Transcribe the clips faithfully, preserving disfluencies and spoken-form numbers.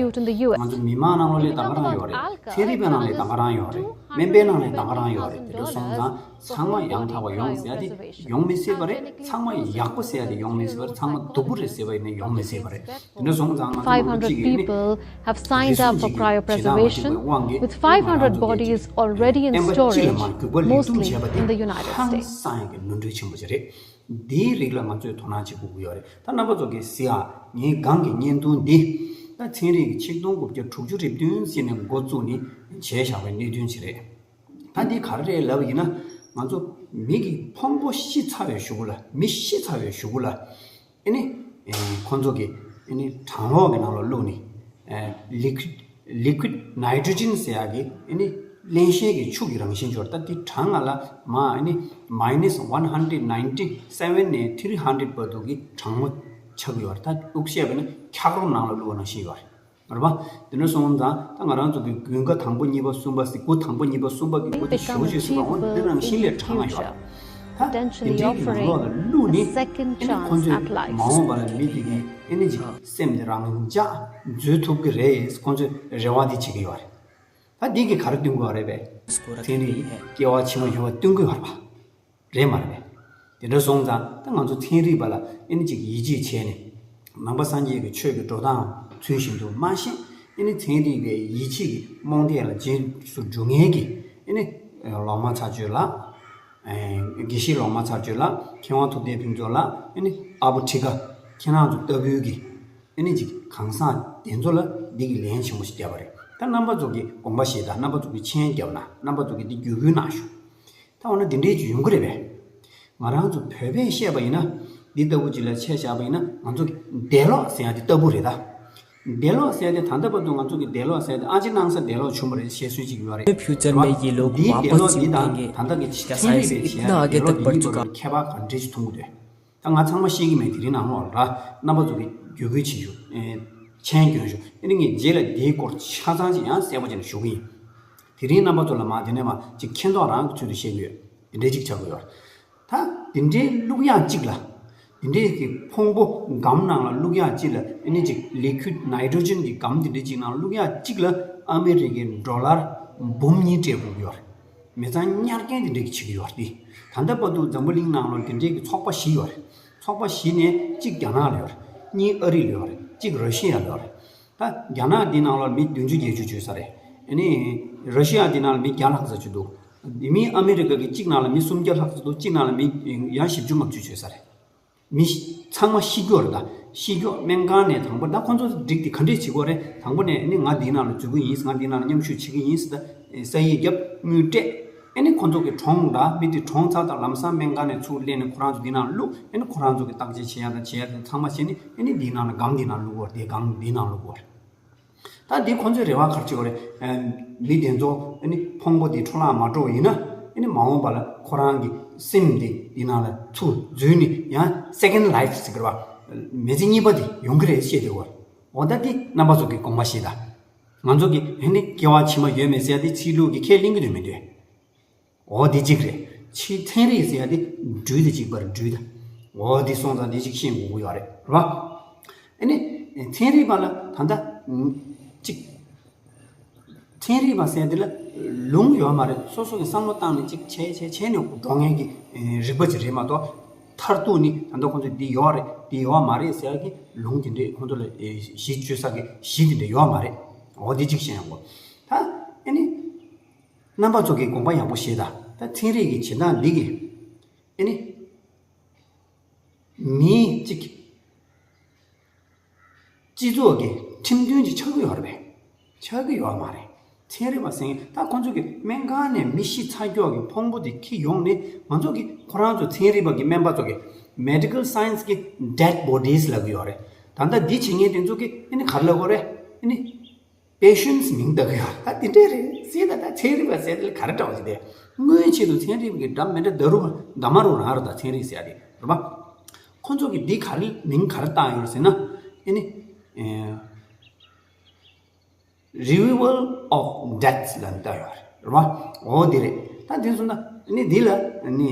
Institute in the ང U S. ཚོ་མི་མང་ནང་ལོགས་ལ་ད་ག་རང་ཡོད་རེད། ཚན་རིག་པའི་ནང་ལ་ད་ག་རང་ཡོད་རེད། སྨན་པའི་ནང་ལ་ད་ག་རང་ཡོད་རེད། དེ་འདྲ་སོང་ཙང་ཚང་མ་ཡང་དག་པ་ཡོང་ཟེར་ཡ་དེ་ཡོང་མི་སྲིད་པ་རེད། ཚང་མ་ཡག་པོ་ཟེར་ཡ་དེ་ཡོང་མི་སྲིད་པ་རེད། ཚང་མ་སྡུག་པོ་རེད་ཟེར་བ་ཡིན་ན་ཡོང་མི་སྲིད་པ་རེད། དེ་འདྲ་སོང་ཙང་ང་ཚོ་ལོ་five hundred གཅིག་གི་ནི་people have signed up for cryopreservation, དབང་གིས་with five hundred bodies already in བསྟན་པ་སྤྱི་ལ་storage, མར་རྒྱུག་པ་ལེགས་གྲུབ་mostly བྱས་པ་དེ་in the United ཧང་States. སང་གི་ནོར་འཁྲུལ་ཆེན་པོ་ཞིག་རེད། འདིའི་རིགས་ལ་ང་ཚོས་དོ་སྣང་བྱེད་དགོས་ཀྱི་ཡོད་རེད། ད་རྣམ་པ་ཚོ་གིས་གཟིགས་ཨ། ངའི་སྒང་གི་བརྙན་ཐུང་འདི་ད་ཚན་རིག་གི་ཆིག་སྟོང་དགུ་བརྒྱ་དྲུག་ཅུ་རེ་བདུན་ཟིན་ནས་འགོ་བཙུགས་ནས་བྱས་བཞག་པའི་གནད་དོན་ཅིག་རེད། ད་འདི་ག་རེ་རེད་ལབ་ཡིན་ན། ང་ཚོ་མི་གི་ཕུང་པོ་ཤི་ཚར་བའི་གཞུག་གུ་ལ། མི་ཤི་ཚར་བའི་གཞུག་གུ་ལ། ཨེ་ནི། ཨེ། ཁོ་ཚོ་གིས་ཨེ་ནི་གྲང་གློག་གི་ནང་ལ་བླུགས་ནས། ཨེ། liquid liquid nitrogen ཟེར་ཡག་གི་ཨེ་ནི་བརླན་གཤེར་གྱི་ཆུ་གི་རང་བཞིན་ཅིག་ཡོད་རེད། ད་འདི་གྲང་ང་ལ་མར་ཨེ་ནི་minus one hundred ninety seven ནས་three hundred བར་དུ་གི་གྲང་མོ་ཆགས་ཀྱི་ཡོད་རེད། ད་དབུགས་བཤད་པ་ཡིན་ན་འཁྱགས་རོམ་ནང་ལ་བླུགས་པ་ནང་བཞིན་ཡོད་རེད། རེད་པ། དེ་འདྲ་སོང་ཙང་ད་ང་རང་ཚོ་གི་དགུན་ཁ་དང་པོ་གཉིས་པ་གསུམ་པ་ཟེར། དགུན་དང་པོ་གཉིས་པ་གསུམ་པ་གི་དགུན་དེ་ཞེ་པོ་ཅིག་སོང་ཙང་འོ་འདི་རང་བཞིན་ལས་གྲང་ང་ཡོད་རེད། ད་དེ་འདྲའི་གི་ནང་ལོགས་ལ་བླུགས་ནས་ཨེ་ནི་ཁོ་ཚོས་མ་འོངས་པ་ལ་མི་དེ་གི་ཨེ་ནི་ཅིག་སེམས་དེ་རང་འཇགས་འཛུལ་ཐུབ་ཀྱི་རེད། ཁོ་ཚོས་རེ་བ་དེ་བྱེད་ཀྱི་ཡོད་རེད། ད་འདི་གི་ག་རེ་སྟོན་དགོས་རེད་པས། ཚན་རིག་སྐྱེ་བ་ཕྱི་མ་ཡོད་པ་སྟོན་དགོས་རེད་པ། རེད་མ་རེད་པས། དེ་འདྲ་སོང་ཙང་ད་ང་ཚོ་ཚན་རིག་པ་ལ་ཨེ་ནི་ཅིག་ཡིད་ཆེས་བྱས་ནས། ནང་པ་སངས་རྒྱས་ཀྱི་ཆོས་ཀྱི་འགྲོ་སྟངས་ཚུལ་བཞིན་དུ་མ་ཤེས། ཨེ་ནི་ཚན་རིག་པའི་ཡིད་ཆེས་ཀྱི་རྨོངས་དད་ལ་རྗེས་སུ་འཇུག་མཁན་གྱི་ཨེ་ནི་ལོག་སྨྲ་ཚར་གཅོད་ལགས། ཨེ། དགེ་བཤེས་ལོག་སྨྲ་ཚར་གཅོད་ལགས། མཁས་དབང་ཐུབ་བསྟན་ཕུན་ཚོགས་ལགས། ཨེ་ནི་ཨ་བོ་ཁྲི་ཀ། ཁྱེད་རང་ཚོ་ལྟ་བུའི་གི་ཨེ་ནི་ཅིག་གང་ཟག་དེ་ཚོ་ལ་འདི་གི་ལན་ཆེན་པོ་ཞིག་བརྒྱབ་པ་རེད། ད་རྣམ་པ་ཚོ་གི་དགོངས་པ་བཞེས་དང་། རྣམ་པ་ཚོ་གི་མཆན་བརྒྱབ་ན། རྣམ་པ་ཚོ་གི་འདི་བརྒྱུད་སྐུལ་གནང་ཤོག་ད་འོ་ན་འདི་འདྲའི་ཅིག་ཡོང་གི་རེད་པས། ང་རང་ཚོ་བོད་པས་བཤད་པ་ཡིན་ན། འདི་ལྟ་བུ་ཅིག་ལ་ཆ་བཞག་པ་ཡིན་ན། ང་ཚོ་གི་འདས་ལོག་ཟེར་ཡ་དེ་ལྟ་བུ་རེད་ད། འདས་ལོག་ཟེར་ཡ་དེ་ད་ལྟ་བར་དུ་ང་ཚོ་གི་འདས་ལོག་ཟེར་ཡ་དེ་ཨ་ཅེ་གནང་ས་འདས་ལོག་བྱུང་བ་རེད་ཞེས་སྲོལ་ཅིག་ཡོད་རེད། ཕིའུ་ཅར་མེ་ཡེ་ལོ་འདིའི་འདས་ལོག་འདི་དང་ད་ལྟ་གི་ཚན་རིག་པས་བྱས་ཡ་འདས་ལོག་འདི་གཉིས་བར་ལ་ཁྱད་པར་ག་འདྲ་ཞིག་མཐོང་གི་འདུག་ད་ང་ཚང་མ་ཤེས་ཀྱི་མེད། དེ་རིང་ནང་ལོགས་ལ་རྣམ་པ་ཚོ་གི་བརྒྱུད་སྐུལ་བྱེད་ཞུ། ཨེ། མཆན་སྐྱོན་ཞུ། ཨེ་ནི་ངས་རྗེས་ལ་དེའི་སྐོར་ཆ་ཚང་ཅིག་ཡང་གསལ་པོ་བྱས་ནས་ཞུ་གི་ཡིན། དེ་རིང་རྣམ་པ་ཚོ་ལ་མ་དེ་ནས་མ་ཅིག་མཁྱེན་རྟོགས་རང་གི་ཚུལ་དུ་བཤད་ཀྱི་ཡོད། དེ་འདྲའི་ཅིག་ཆགས་ཀྱི་ཡོད། ད་དེ་འདྲའི་བླུག་ཡག་ཅིག་ལ། དེ་འདྲའི་གི་ཕུང་པོ་སྒམ་ནང་ལ་བླུག་ཡག་ཅིག་ལ་ཨེ་ནི་ཅིག་liquid nitrogen གི་སྒམ་དེ་འདྲའི་ཅིག་ནང་བླུག་ཡག་ཅིག་ལ་ཨ་མི་རི་ཀའི་ཌོ་ལར་འབུམ་གཉིས་སྤྲད་དགོས་ཀྱི་ཡོད་རེད། མི་ཚང་གཉའ་རྒན་དེ་འདྲས་ཀྱི་བྱེད་ཀྱི་ཡོད་རེད། ད་ལྟ་བར་དུ་འཛམ་བུ་གླིང་ནང་ལོགས་དེ་འདྲས་ཀྱི་ཚོགས་པ་བཞི་ཡོད་རེད། ཚོགས་པ་བཞི་ནས་གཅིག་རྒྱ་ནག་ལ་ཡོད་རེད། གཉིས་ཨ་རི་ལ་ཡོད་རེད། གཅིག་ར་ཤི་ཡ་ལ་ཡོད་རེད། ད་རྒྱ་ནག་འདི་ནང་ལོགས་མི་བདུན་ཅུ་བརྒྱད་ཅུ་བྱོས་ས་རེད། ཨ་ནི་ར་ཤི་ཡ་འདི་ནང་ལ་མི་བརྒྱ་ལྷག་ཙམ་བྱོས་འདུག་དེ་མིན་ཨ་མི་རི་ཀ་གི་གཅིག་ནང་ལ་མི་སུམ་བརྒྱ་ལྷག་ཙམ་འདུག་གཅིག་ནང་ལ་མི་ཡང་བཞི་བཅུ་ལྔ་བཅུ་བྱོས་ས་རེད། མི་ཚང་མ་ཤི་རྒྱུ་རེད་ད། ཤི་རྒྱུ་སྨན་ཁང་ནས་དང་པོ་ད་ཁོང་ཚོ་སྒྲིག་དེ་ག་འདྲས་བྱེད་དགོས་རེད། དང་པོ་ནས་ནི་ང་འདིའི་ནང་ལ་འཛུལ་གི་ཡིན། ང་འདིའི་ནང་ལ་མཉམ་ཞུགས་བྱེད་ཀྱི་ཡིན་ཟེར། ད་ས་ཡིག་བརྒྱབ། དངུལ་སྤྲད། ཨེ་ནི་ཁོང་ཚོ་གི་གྲོངས་ད་མི་དེ་གྲོངས་ཚར་དང་ལམ་སང་སྨན་ཁང་ནས་ཚུར་སླེབས་ནས་ཁོ་རང་ཚོ་འདི་ནང་བླུགས། ཨེ་ནི་ཁོ་རང་ཚོ་གི་བརྟག་དཔྱད་བྱེད་ཡག་དང་བྱེད་ཡག་དེ་ཚང་མ་བྱས་ནས་ཨེ་ནི་འདིའི་ནང་ལ་སྒམ་འདིའི་ནང་བླུགས་དགོས་རེད། དེ་སྒམ་འདིའི་ནང་བླུགས་དགོས་རེད། ད་འདི་ཁོང་ཚོའི་རེ་བ་ག་རེ་བྱེད་དགོས་རེད། ཨ། མི་དེ་ཚོ་ཨ་ནི་ཕུང་པོ་དེ་འཕྲོ་བརླག་མ་འགྲོ་བ་ཡིན་ན། ཨ་ནི་མ་འོངས་པ་ལ་ཁོ་རང་གི་སེམས་དེ་འདི་ནང་ལ་ཚུར་འཛུལ་ནས་ཡང་second life་ཟེར་གི་རེད་བ། མི་ཚེ་གཉིས་པ་དེ་ཡོང་གི་རེད་བཤད་དེ་བ། འོ་ད་འདི་རྣམ་པ་ཚོ་གི་དགོངས་པ་བཞེས་ད། ང་ཚོ་གི་ཨ་ནི་སྐྱེ་བ་ཕྱི་མ་ཡོད་མེད་ཟེར་ཡ་དེ་ཚིག་ལྷུག་གི་ཁས་ལེན་གི་འདུག་མི་འདུག་འོ་དེ་གཅིག་རེད། ཕྱིའི་ཚན་རིག་ཟེར་ཡ་དེ་སྦྲུལ་དང་གཅིག་པ་རེད། སྦྲུལ་དང་། འོ་དེ་སོང་ཙང་དེ་གཅིག་ཤེས་དགོས་ཀྱི་ཡོད་རེད། རེད་བ། ཨ་ནི་ཚན་རིག་པ་ལ་ད་ལྟ་གཅིག་ཚན་རིག་པ་ཟེར་ཡ་དེ་ལ་ལུང་ཡོད་མ་རེད། སོ་སོ་གི་བསམ་བློ་བཏང་ནས་གཅིག་བྱས་བྱས་བྱས་ནས་འགྲོ་མཁན་གྱི་རིག་པ་ཅིག་རེད་མ་གཏོགས། མཐར་ཐུག་ནི་ད་ལྟ་ཁོང་ཚོས་འདི་ཡོད་རེད་འདི་ཡོད་མ་རེད་ཟེར་ཡ་གི་ལུང་དེ་འདྲས་ཁོང་ཚོ་ལ་གཞི་བཅོལ་ས་གི་གཞི་དེ་འདྲས་ཡོད་མ་རེད། འོ་དེ་གཅིག་ཤེས་ཡོང་དགོས། ད་ཨ་ནི། རྣམ་པ་ཚོ་གིས་དགོངས་པ་ཡག་པོ་བཞེས་དང་། ད་ཚན་རིག་གི་བྱེད་སྟངས་འདི་གིས་ཨེ་ནི་མིའི་གཅིག་སྤྱི་ཚོགས་ཀྱི་ཁྲིམས་མཐུན་ཅིག་ཆགས་ཀྱི་ཡོད་རེད་པས། ཆགས་ཀྱི་ཡོད་མ་རེད། ཚན་རིག་པ་ཟེར་མཁན་ད་ཁོང་ཚོ་གིས་སྨན་ཁང་ནས་མི་ཤི་ཚར་ཀྱོག་གི་ཕུང་པོ་དེ་འཁྱེར་ཡོང་ནས་ང་ཚོ་གིས་ཁོ་རང་ཚོ་ཚན་རིག་པ་གི་སྨན་པ་ཚོ་གིས་medical science་གི་dead bodies་ལབ་ཀྱི་ཡོད་རེད། ད་ལྟ་འདི་བྱེད་མཁན་དེ་ཚོ་གིས་ཨེ་ནི་ག་རེ་ལབ་དགོས་རེད། ཨེ་ནི་patients་མིང་བཏགས་ཀྱི་ཡོད། ད་དེ་འདྲས་རེད་ཟེར། ད་ད་ཚན་རིག་པ་ཟེར་དེ་ལ་ག་རེ་འདྲ་བ་ཞིག་དེ། དངོས་ཆེད་དུ་ཚན་རིག་པ་གི་འདྲ་མི་འདྲ་ད་རུང་འདྲ་མ་རུང་རང་རེད། ད་ཚན་རིག་ཟེར་ཡ་དེ་རེད་པ། ཁོ་ཚོ་གིས་འདི་ག་རེ་མིང་ག་རེ་བཏགས་ཡོད་ཟེར་ན། ཨེ་ནི་ཨེ། Revival of Death་ལབ་བཏགས་ཡོད་རེད་པ། འོ་དེ་རེད། ད་དེ་སོང་ན་ཨེ་ནི་འདི་ལ་ཨེ་ནི།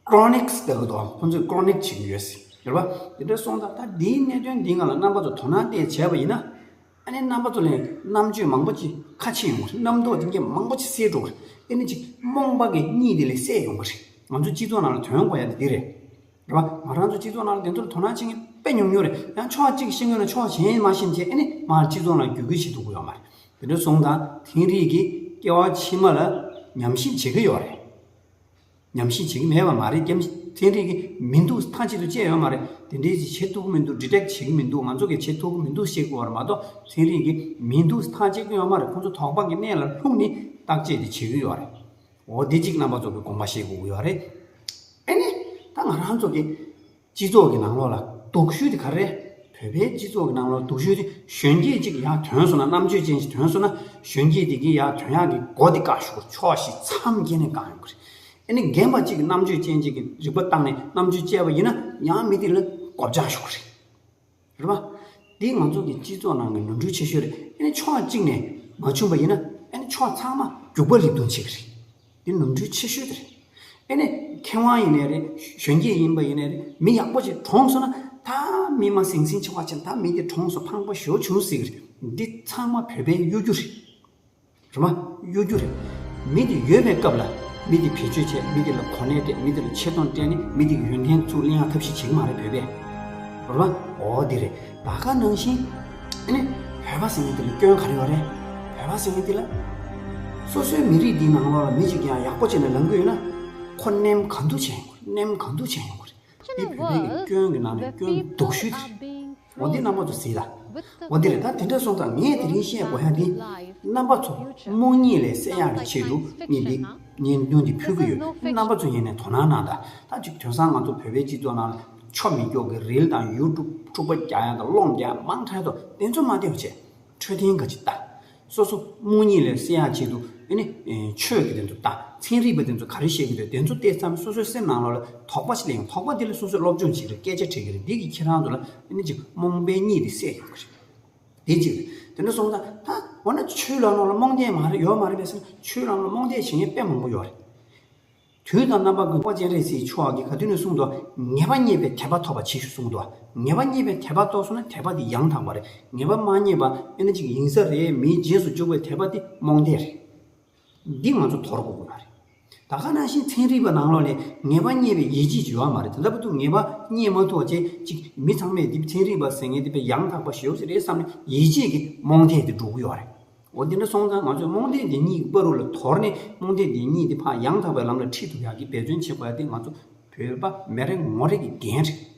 Chronics་ལབ་ཀྱི་འདུག་ཁོང་ཚོས་chronic་བྱེད་ཀྱི་ཡོད་ཟེར། རེད་པ། དེ་འདྲ་སོང་ཙང་ད་འདིའི་གནད་དོན་འདིའི་སྒང་ལ་རྣམ་པ་ཚོ་དོ་སྣང་བལྟས་བྱས་པ་ཡིན་ན། ཨ་ནི་རྣམ་པ་ཚོ་ལ་རྣམ་དཔྱོད་མང་པོ་ཅིག་ཁ་ཕྱེ་ཡོང་གི་རེད། རྣམ་རྟོག་དེ་འདྲས་མང་པོ་ཅིག་སད་འགྲོ་གི་རེད། ཨ་ནི་ཅིག་རྨོངས་པ་གི་གཉིད་དེ་ལས་སད་ཡོང་གི་རེད། ང་ཚོ་སྤྱི་ཚོགས་ནང་ལ་ཐོན་དགོས་ཡ་དེ་འདི་རེད། རེད་པ། ང་རང་ཚོ་སྤྱི་ཚོགས་ནང་ལ་དེ་ཚོར་དོ་སྣང་བྱེད་མཁན་དཔེ་ཉུང་ཉུང་རེད། ཡང་ཕྱོགས་གཅིག་ཤེས་མཁན་ལ་ཕྱོགས་གཞན་མ་ཤེས་བྱས་ཨ་ནི་མར་སྤྱི་ཚོགས་ནང་བརྒྱུད་སྐུལ་བྱེད་ཐུབ་ཀྱི་ཡོད་མ་རེད། དེ་འདྲ་སོང་ཙང་ཚན་རིག་གིས་སྐྱེ་བ་ཕྱི་མ་ལ་ཉམས་ཞིབ་བྱེད་ཀྱི་ཡོད་རེད། ཉམས་ཞིབ་བྱེད་ཀྱི་མེད་པ་མ་རེད། ཀྱང་ཚན་རིག་གིས་མི་འདུག་ཐག་ཆོད་དུ་བཅད་ཡོད་མ་རེད། དེ་འདྲའི་ཅིག་བྱེད་ཐུབ་ཀྱི་མི་འདུག detect་བྱེད་ཀྱི་མི་འདུག་ང་ཚོ་གིས་བྱེད་ཐུབ་ཀྱི་མི་འདུག་བཤད་དགོས་པ་རེད་མ་གཏོགས། ཚན་རིག་གིས་མི་འདུག་ཐག་བཅད་ཀྱི་ཡོད་མ་རེད། ཁོང་ཚོ་དོགས་པ་གི་གནས་ལ་ལྷུང་ནས་བརྟག་དཔྱད་དེ་བྱེད་ཀྱི་ཡོད་རེད། འོ་འདི་གཅིག་རྣམ་པ་ཚོ་གིས་དགོངས་པ་བཞེས་དགོས་ཀྱི་ཡོད་རེད། ཨེ་ནི། ད་ང་རང་ཚོ་གི་སྤྱི་ཚོགས་ཀྱི་ནང་ལོགས་ལ་སྡུག་ཤོས་དེ་ག་རེ་རེད། བོད་པའི་སྤྱི་ཚོགས་ཀྱི་ནང་ལོགས་སྡུག་ཤོས་དེ་གཞོན་སྐྱེས་གཅིག་ཡར་ཐོན་སོང་ན། རྣམ་དཔྱོད་ཅན་ཞིག་ཐོན་སོང་ན། གཞོན་སྐྱེས་དེ་གིས་ཡར་ཐོན་ཡག་གི་སྒོ་དེ་བཀག་ཞུ་གི་རེད། ཕྱོགས་བཞི་མཚམས་བརྒྱད་ནས་བཀག་ཡོང་གི་རེད། ཨེ་ནི་རྒན་པ་གཅིག་གིས་རྣམ་དཔྱོད་ཅན་གཅིག་གི་རིག་པ་བཏང་ནས་རྣམ་དཔྱོད་སྤྱད་པ་ཡིན་ན་ཡང་མི་དེ་ལ་སྒོ་བཅག་ཞུ་གི་རེད། རེད་པ། འདི་ང་ཚོ་གི་སྤྱི་ཚོགས་ནང་གི་ནོར་འཁྲུལ་ཆེ་ཤོས་རེད། ཨེ་ནི་ཕྱོགས་གཅིག་ནས་མ་བྱུང་པ་ཡིན་ན་ཨེ་ནི་ཕྱོགས་ཚང་མ་རྒྱུག་པ་ལེབ་རྡུང་བྱེད་ཀྱི་རེད། འདི་ནོར་འཁྲུལ་ཆེ་ཤོས་དེ་རེད། ཨེ་ནི་མཁས་དབང་ཡིན་ནའི་རེད། གཞོན་སྐྱེས་ཡིན་པ་ཡིན་ནའི་རེད། མི་ཡག་པོ་ཅིག་གྲོངས་སོང་ན་ད་མི་མ་ཟིང་ཟིང་ཆེ་བ་ཅན། ད་མི་དེ་གྲོངས་སོང་། ཕངས་པ་ཞེ་པོ་བྱུང་སྲིད་ཀྱི་རེད། འདི་ཚང་མ་བོད་པའི་གཡོ་སྒྱུ་རེད། རེད་མ། གཡོ་སྒྱུ་རེད། མི་དེ་ཡོད་པའི་སྐབས་ལ་མི་དེ་བེད་སྤྱོད་བྱས། མི་དེ་ལ་གོ་གནས་སྤྲད། མི་དེ་ལ་ཆེ་མཐོང་སྤྲད་ནས་མི་དེ་གི་ཡོན་ཏན་ཚུར་ལེན་ཡག་ཐབས་ཤེས་བྱེད་ཀྱི་མ་རེད་བོད་པས། རེད་མ། འོ་འདི་རེད། ད་ག་ནང་བཞིན་ཨ་ནི་བོད་པ་ཟེར་མཁན་དེ་ལ་སྐྱོན་ག་རེ་ཡོད་རེད། བོད་པ་ཟེར་མཁན་དེ་ལ་སོ་སོའི་མི་རིགས་འདིའི་ནང་ལོགས་ལ་མི་གཅིག་ཀྱང་ཡག་པོ་བྱས་ནས་ལངས་ཀྱི་ཡོད་ན་ཁོ་ནེམ་གང་འདུག་བྱས་ཡོང་གི་རེད། ནེམ་གང་འདུག་བྱས་ཡོང་གི་རེད། འདི་བོད་པའི་གི་སྐྱོན་གྱི་ནང་ནས་སྐྱོན་སྡུག་ཤོས་དེ་རེད། འོ་འདི་རྣམ་པ་ཚོ་གཟིགས་ལ། འོ་འདི་རེད། ད་དེ་འདྲ་སོང་ཙང་ངས་དེ་རིང་བཤད་དགོས་ཡ་འདི། རྣམ་པ་ཚོ་རྨོངས་གཉིད་ལས་སད་ཡག་གི་ཆེད་དུ་ངས་འདི་བརྙན་ཐུང་འདི་ཕུལ་གི་ཡོད། རྣམ་པ་ཚོ་ཡིན་ནའི་དོ་སྣང་གནང་དང་། ད་ཅིག་དེང་སང་ང་ཚོ་བོད་པའི་སྤྱི་ཚོགས་ནང་ཆོ་མི་སྐྱོ་གི་རིལ་དང་ཡུ་ཊུབ་འཁྲུག་པ་རྒྱག་ཡག་དང་སློང་རྒྱག་ཡག་མང་དྲགས་འདུག་དེ་ཚོ་མ་བལྟས་པ་བྱས། འཕྲོད་བསྟེན་ག་ཅིག་ལྟ། སོ་སོ་རྨོངས་གཉིད་ལས་སད་ཡག་ཆེད་དུ་ཨ་ནི་ཆོས་ཀྱི་དེ་ཚོ་ལྟ། ཚན་རིག་པ་དེ་ཚོ་ག་རེ་བཤད་ཀྱི་འདུག་དེ་ཚོ་བལྟས་ཙང་སོ་སོའི་སེམས་ནང་ལོགས་ལ་དོགས་པ་ཞིག་སླེབས་ཡོང་། དོགས་པ་དེ་ལ་སོ་སོས་སློབ་སྦྱོང་བྱེད་ཀྱི་རེད། སྐད་ཆ་དྲིས་ཀྱི་རེད། འདི་གིས་ཁྱེད་རང་ཚོ་ལ་ཨ་ནི་ཅིག་རྨོངས་པའི་གཉིད་དེ་སད་ཡོང་གི་རེད། དེ་གཅིག་རེད། དེ་འདྲ་སོང་ཙང་ད་འོ་ན་ཆོས་ལམ་ལ་རྨོངས་དད་མ་རེད། ཡོད་མ་རེད་པས་ཟེར་ན། ཆོས་ལམ་ལ་རྨོངས་དད་བྱེད་མཁན་དཔེ་མང་པོ་ཡོད་རེད། དུས་དང་རྣམ་པ་ཀུན། སྤྱན་རས་གཟིགས་མཆོག་གིས་ག་དུས་ནས་གསུངས་འདུག་ཉེས་པ་རྙེད་པའི་དད་པ་ཐོབ་པ་བྱེད་ཞུ་གསུངས་འདུག་ཉེས་པ་རྙེད་པའི་དད་པ་ཐོབ་སོང་ན་དད་པ་དེ་ཡང་དག་པ་རེད། ཉེས་པ་མ་རྙེད་པ་ཨེ་ན་ཅིག་ཡིན་ས་རེད། མིའི་རྗེས་སུ་འཇུག་པའི་དད་པ་དེ་རྨོངས་དད་རེད། འདི་ང་ཚོ་དོར་དགོས་ཀྱི་ཡོད་རེད། ད་ག་ནང་བཞིན་ཚན་རིག་པ་ནང་ལོགས་ལ་ཉེས་པ་རྙེད་པའི་ཡིད་ཆེས་ཅིག་ཡོད་མ་རེད། ད་ལྟ་བར་དུ་ཉེས་པ་རྙེད་མ་ཐུབ་པ་བྱས་ཅིག་མི་ཚང་མས་འདི་ཚན་རིག་པ་ཟེར་མཁན་དེ་དཔེ་ཡང་དག་པ་ཞེ་པོ་ཅིག་རེད་བསམ་ནས་ཡིད་ཆེས་ཀྱི་རྨོངས་དད་དེ་འགྲོ་གི་ཡོད་རེད། འོ་འདི་འདྲ་སོང་ཙང་ང་ཚོས་རྨོངས་དད་འདི་གཉིས་ཀྱི་བར་རུ་ལ་དོར་ནས་རྨོངས་དད་འདི་གཉིས་དེ་ཕར་ཡང་དག་པའི་ལམ་ལ་ཁྲིད་ཐུབ་ཡག་གི་འབད་བརྩོན་བྱེད་དགོས་ཡག་དེ་ང་ཚོ་བོད་ བོད་པ་མི་རེ་ངོ་རེ་གི་འགན་རེད།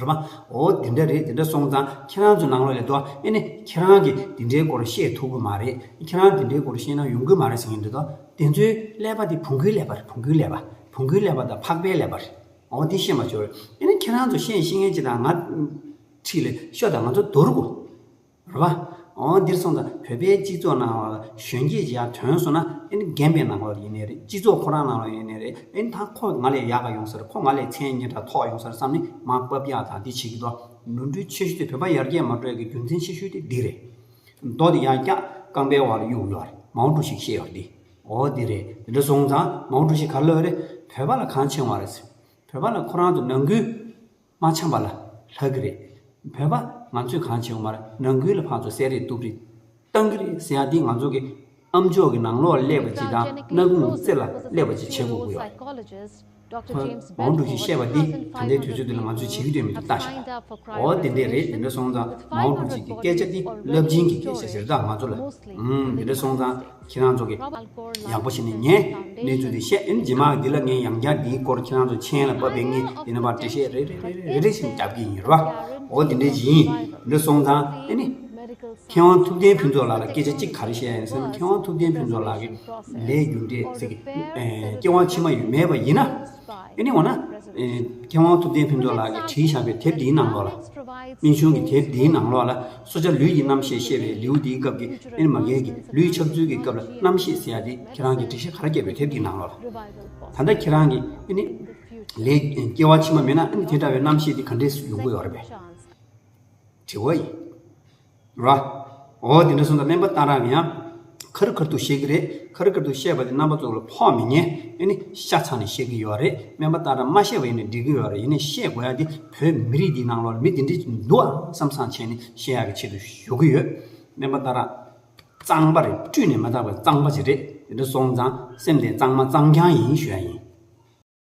རེད་པ། འོ་དེ་འདྲ་རེད། དེ་འདྲ་སོང་ཙང་ཁྱེད་རང་ཚོ་ནང་ལོགས་ལ་དོ་ཨེ་ནི་ཁྱེད་རང་གིས་དེ་འདྲའི་སྐོར་བཤད་ཐུབ་ཀྱི་མ་རེད། ཁྱེད་རང་དེ་འདྲའི་སྐོར་བཤད་ན་ཡོང་གི་མ་རེད་ཟེར་མཁན་འདི་དོ། དེ་ཚོའི་ཀླད་པ་དེ་བོང་གུའི་ཀླད་པ་རེད། བོང་གུའི་ཀླད་པ། བོང་གུའི་ཀླད་པ་དང་ཕག་པའི་ཀླད་པ་རེད། འོ་དེ་ཤེས་མ་ཆོག་རེད། ཨེ་ནི་ཁྱེད་རང་ཚོ་བཤད་ཤེས་མཁན་ཅིག་དང་ང་ཁྲིད་ལས་ཤོག་དང་ང་ཚོ་དོར་དགོས། རེད་པ། འོ་འདིར་སོང་ཙང་བོད་པའི་སྤྱི་ཚོགས་ནང་ལ་གཞོན་སྐྱེས་ཀྱི་ཡར་ཐོན་སོང་ན་ཨེ་ནི་རྒན་པའི་ནང་ལོགས་ཡིན་ནའི་རེད། སྤྱི་ཚོགས་ཁོ་རང་ནང་ལོགས་ཡིན་ནའི་རེད། ཨེ་ནི་ད་ཁོ་ང་ལས་ཡག་ག་ཡོང་ས་རེད། ཁོ་ང་ལས་མཚན་སྙན་གྲགས་མཐོ་ཡོང་ས་རེད་བསམ་ནས་མར་ཕབ་རྒྱག་དང་འདི་བྱེད་ཀྱི་འདུག་ནོར་འཁྲུལ་ཆེ་ཤོས་དེ་བོད་པ་ཡར་རྒྱས་མ་འགྲོ་ཡག་གི་རྒྱུ་མཚན་ཆེ་ཤོས་དེ་འདི་རེད། མདོ་དེ་ཡང་བསྐྱར་རྐང་པའི་འོག་ལ་གཡུག་ཡོད་རེད། མའོ་ཀྲུའུ་ཞི་བཤད་ཡོད་འདི། འོ་འདི་རེད། དེ་འདྲ་སོང་ཙང་མའོ་ཀྲུའུ་ཞི་ག་ལབ་རེད། བོད་པ་ལ་གང་བྱེད་དགོས་རེད་ཟེར། བོད་པ་ལ་ཁོ་རང་ཚོ་ནང་ཁུལ་མ་འཆམ་པ་ལ་ལྷག་གི་རེད། བོད་པ་ང་ཚོས་གང་བྱེད་དགོས་མ་རེད། ནང་ཁུལ་ལ་ཕར་ཚུར་བསད་རེས་གཏུབ་རེས་བཏང་གི་རེད་ཟེར་ཡ་འདི་ང་ཚོ་གི་ཨམ་ཅོག་གི་ནང་ལོགས་སླེབས་པ་ཅིག་དང་སྣ་ཁུང་རྩེ་ལ་སླེབས་པ་ཅིག་བྱེད་དགོས་ཀྱི་ཡོད་རེད། ཁོ་མའོ་ཀྲུའུ་ཞིས་བཤད་པ་འདི་ད་ལྟའི་དུས་ཚོད་འདི་ལ་ང་ཚོས་བྱེད་ཀྱི་འདུག་མི་འདུག་ལྟ་ཤག་འོ་དེ་འདྲས་རེད། དེ་འདྲ་སོང་ཙང་མའོ་ཀྲུའུ་ཞི་གི་སྐད་ཆ་འདི་རླབས་ཆེན་གྱི་སྐད་ཆ་ཞིག་རེད། ད་ང་ཚོ་ལ་ཨུམ་དེ་འདྲ་སོང་ཙང་ཁྱེད་རང་ཚོ་གི་ཡག་པོ་བྱས་ནས་ཉན། གནས་ཚུལ་འདི་བཤད། ཨེ་ནི་རྗེས་མ་འདི་ལ་ངས་ཡང་བསྐྱར་འདིའི་སྐོར་ཁྱེད་རང་ཚོ་མཆན་ལ་ཕབ་པའི་ངས་འདི་ནས་ཕར་འགྲེལ་བཤད་རེ་རེ་རེ་རེ་རེ་བཞིན་རྒྱབ་ཀྱི་ཡིན་རེད་པ། འོ་དེ་འདྲས་ཡིན། འདི་སོང་ཙང་ཨེ་ནི་མཁས་དབང་ཐུབ་བསྟན་ཕུན་ཚོགས་ལགས་ལ་སྐད་ཆ་གཅིག་ག་རེ་བཤད་ཡ་ཡིན་ཟེར་ན། མཁས་དབང་ཐུབ་བསྟན་ཕུན་ཚོགས་ལགས་ཀྱི་ལས་རྒྱུ་འབྲས་ཟེར་གི་ཨེ་སྐྱེ་དབང་ཕྱི་མ་ཡོད་མེད་པ་ཡིན་ན། ཨེ་ནི་འོ་ན། ཨེ་མཁས་དབང་ཐུབ་བསྟན་ཕུན་ཚོགས་ལགས་ཀྱིས་བྲིས་བཞག་པའི་དེབ་འདིའི་ནང་ལོགས་ལ། སྨན་གཞུང་གི་དེབ་འདིའི་ནང་ལོགས་ལ་སོ་སྐྱ་ལུས་ཀྱི་རྣམ་ཤེས་བཤད་པའི་ལེའུ་འདིའི་སྐབས་ཀྱི་ཨེ་ནི་མ་གལ་གྱི་ལུས་ཆགས་ཚུལ་གྱི་སྐབས་ལ་རྣམ་ཤེས་ཟེར་ཡ་དེ་ཁྱེད་རང་གིས་འགྲེལ་བཤད་ག་རེ་བརྒྱབ་པའི་དེབ་འདིའི་ནང་ལོགས་ལ། ད་ལྟ་ཁྱེད་རང་གིས་ཨེ་ནི་ལས་སྐྱེ་བ་ཕྱི་མ་མེད་ན་ཨེ་ནི་དེ་འདྲ་བའི་རྣམ་ཤེས་དེ་ག་འདྲས་ཡོང་གི་ཡོད་རེད་པས། དྲི་བ་ཡིན། ར། འོ་དེ་འདྲ་སོང་ཙང་སྨན་པ་སྟག་ར་གིས་ཡང་ཁ་རི་ཁ་ཐུག་བཤད་ཀྱི་རེད། ཁ་རི་ཁ་ཐུག་བཤད་པ་དེ་རྣམ་པ་ཚོ་ལ་ཕོག་མི་ཉན། ཨེ་ནི་ཤ་ཚ་ནས་བཤད་ཀྱི་ཡོད་རེད། སྨན་པ་སྟག་ར་མ་བཤད་པ་ཡིན་ན་འགྲིག་གི་ཡོད་རེད། ཡིན་ནའི་བཤད་དགོས་ཡ་དེ་བོད་མི་རིགས་འདིའི་ནང་ལོགས་ལ་མི་དེ་འདྲས་འདུག་ཨ་བསམ་བསམ་བྱས་ནས་བཤད་ཡག་གི་ཆེད་དུ་ཞུ་གི་ཡོད། སྨན་པ་སྟག་ར་གཙང་པ་རེད། བཀྲུས་ནས་མ་དག་པའི་གཙང་པ་ཅིག་རེད། དེ་འདྲ་སོང་ཙང་སེམས་དེ་གཙང་མ་གཙང་རྐྱང་ཡིན་ཞུ་ཡ་ཡིན།